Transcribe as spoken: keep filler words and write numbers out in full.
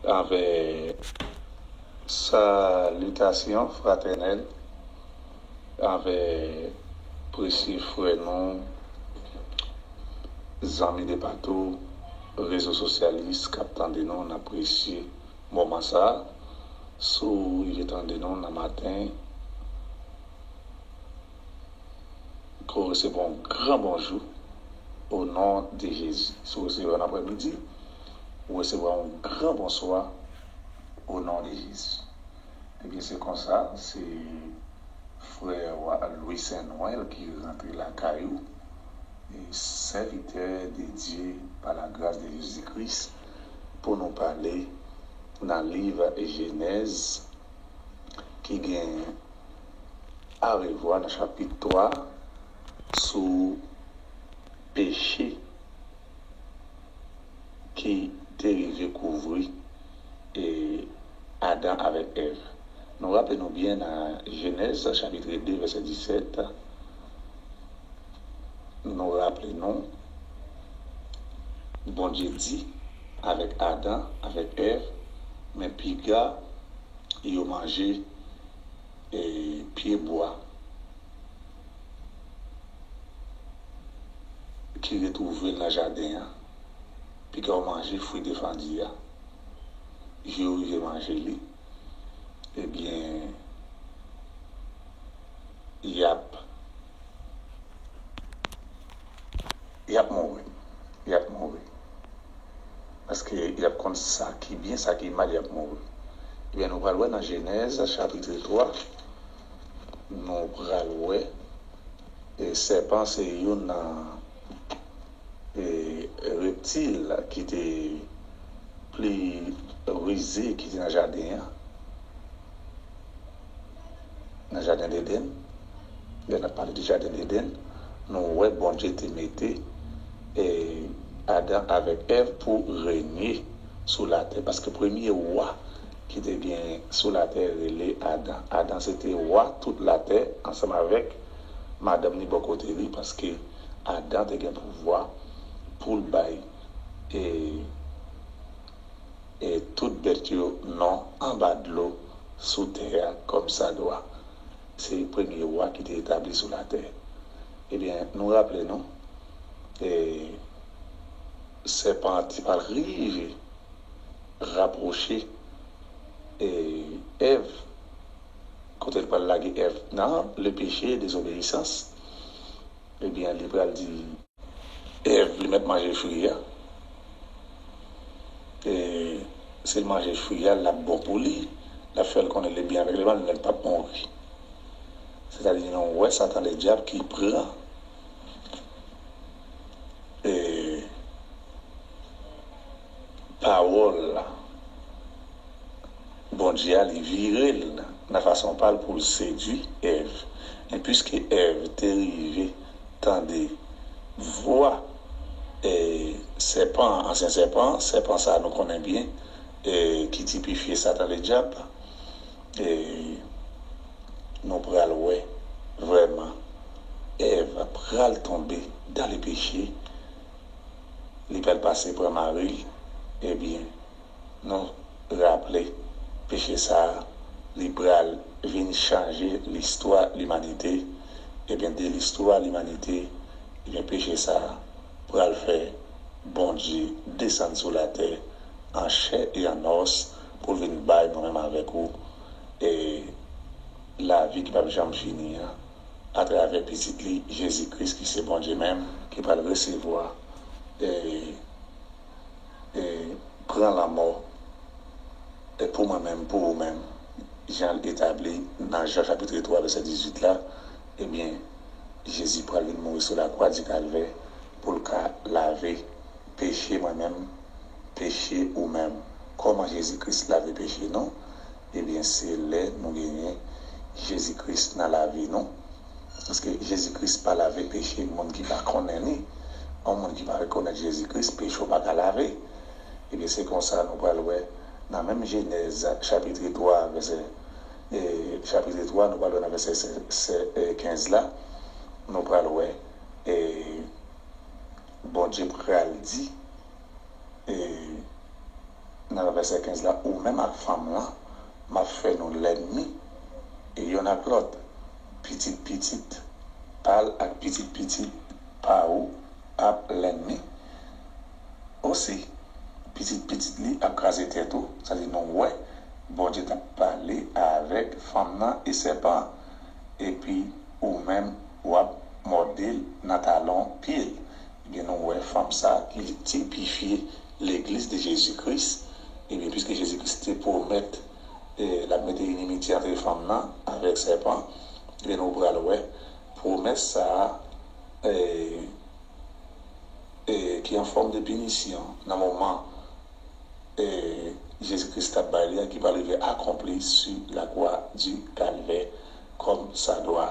Avè salitasyon fratènèl avè presye frè nou, zanmi de patou, rezo sosyalis k ap tande nou, n apresye moman sa a. Si w rive tande nou nan maten, ke w resevwa yon gran bonjou o non de Jezi. Si w resevwa yon aprèmidi, ou resevwa yon gran bonswa o non de Jezi. Ebyen, se konsa, se frè w Louis Saint Noël ki rantre lakay ou, e sèvitè de Dye pa la gras de Jezi Kris, pou nou pale nan liv Jenèz ki gen arevwa nan chapit twa sou peche ki te rive kouvri e Adan avèk Èv. Nou raple nou byen nan Jenèz chapit de vèsè disèt, nou raple nou, Bondye di avèk Adan, avèk Èv, men piga yo manje e pyebwa ki retwouve l nan jaden an, piga w manje fwi defandi a, je w rive manje li, ebyen, y ap, y ap mouri. Y ap mouri. Paske y ap konn sa ki byen, sa ki mal, y ap mouri. Ebyen, nou pral wè nan Jenèz, chapit twa, nou pral wè, e sèpan se youn nan, e, reptil ki te pli rize ki te nan jaden an, nan jaden Edenn. Lè n ap pale de jaden Edenn, nou wè Bondye te mete, e, Adan avèk Èv pou renye sou latè, paske premye wa ki te gen sou latè rele Adan. Adan se te wa tout latè ansanm avèk madanm li bò kote li, paske Adan te gen pouvwa pou l bay, e, e tout bèt yo non anba dlo sou tè a kòmsadwa. Se premye wa ki te etabli sou latè. Ebyen, nou raple nou, e, sèpan an te pral rive rapwoche, e, Èv, kote l pral lage Èv nan le péché, désobéissance. Ebyen, li pral di Èv, li mèt manje fwi a. E si l manje fwi a, l ap bon pou li. L ap fè l konnen li byen avèk li, li p ap mouri. Sètadi, nou wè Satan Ledyab ki pran, e, pawòl Bondye a, li vire l nan fason pa l pou l sedui Èv. Men piske Èv te rive tande vwa, e, sèpan, ansyen sèpan, sèpan sa a nou konnen byen, e, ki tipifye Satan Ledyab, e, nou pral wè vrèman Èv pral tonbe dans le péché, li pral pase pran mari l, ebyen, nou raple, peche sa a, li pral vin chanje listwa limanite. Ebyen, de listwa limanite, ebyen, peche sa a pral fè Bondye desann sou latè an chè e an nòs pou l vin bay mwen menm avèk ou, e, lavi ki p ap janm fini an, atravè Pitit li, Jezi Kris, ki se Bondye menm, ki pral resevwa, e, e pran lanmò, e pou mwen menm, pou ou menm, jan l etabli nan Jan chapit twa vèsè dizuit la, ebyen, Jezi pral vin mouri sou lakwa di Kalvè pou l ka lave peche mwen menm, peche ou menm. Kòman Jezi Kris lave peche nou? Ebyen, se lè nou genyen Jezi Kris nan lavi nou. Paske Jezi Kris pa lave peche moun ki pa konnen li. Yon moun ki pa rekonèt Jezi Kris, peche w pa ka lave. Ebyen, se konsa nou pral wè nan menm Jenèz, chapit twa, vèsè, e, chapit twa, nou pral wè nan vèsè sè-, sè-, e, kenz la, nou pral wè, e, Bondye pral di, e, Nan vèsè kenz la, ou menm ak fanm lan, m ap fè nou lènmi, e yonn ak lòt, pitit pitit pa l ak pitit pitit pa ou ap lènmi osi. Pitit pitit li ap kraze tèt ou. Sa di nou wè Bondye t ap pale avèk fanm nan e sèpan an, epi ou menm w ap mòde l nan talon pye l. Ebyen, nou wè fanm sa a ki tipifye Legliz de Jezi Kris. Ebyen, piske Jezi Kris te pwomèt eh, l ap mete inimitye antre fanm nan avèk sèpan, ebyen, nou pral wè pwomès sa a, eh, eh, ki an fòm de pinisyon nan moman eh, Jezi Kris t ap bay li a, ki pral rive akonpli sou lakwa di Kalvè kòm sa dwa.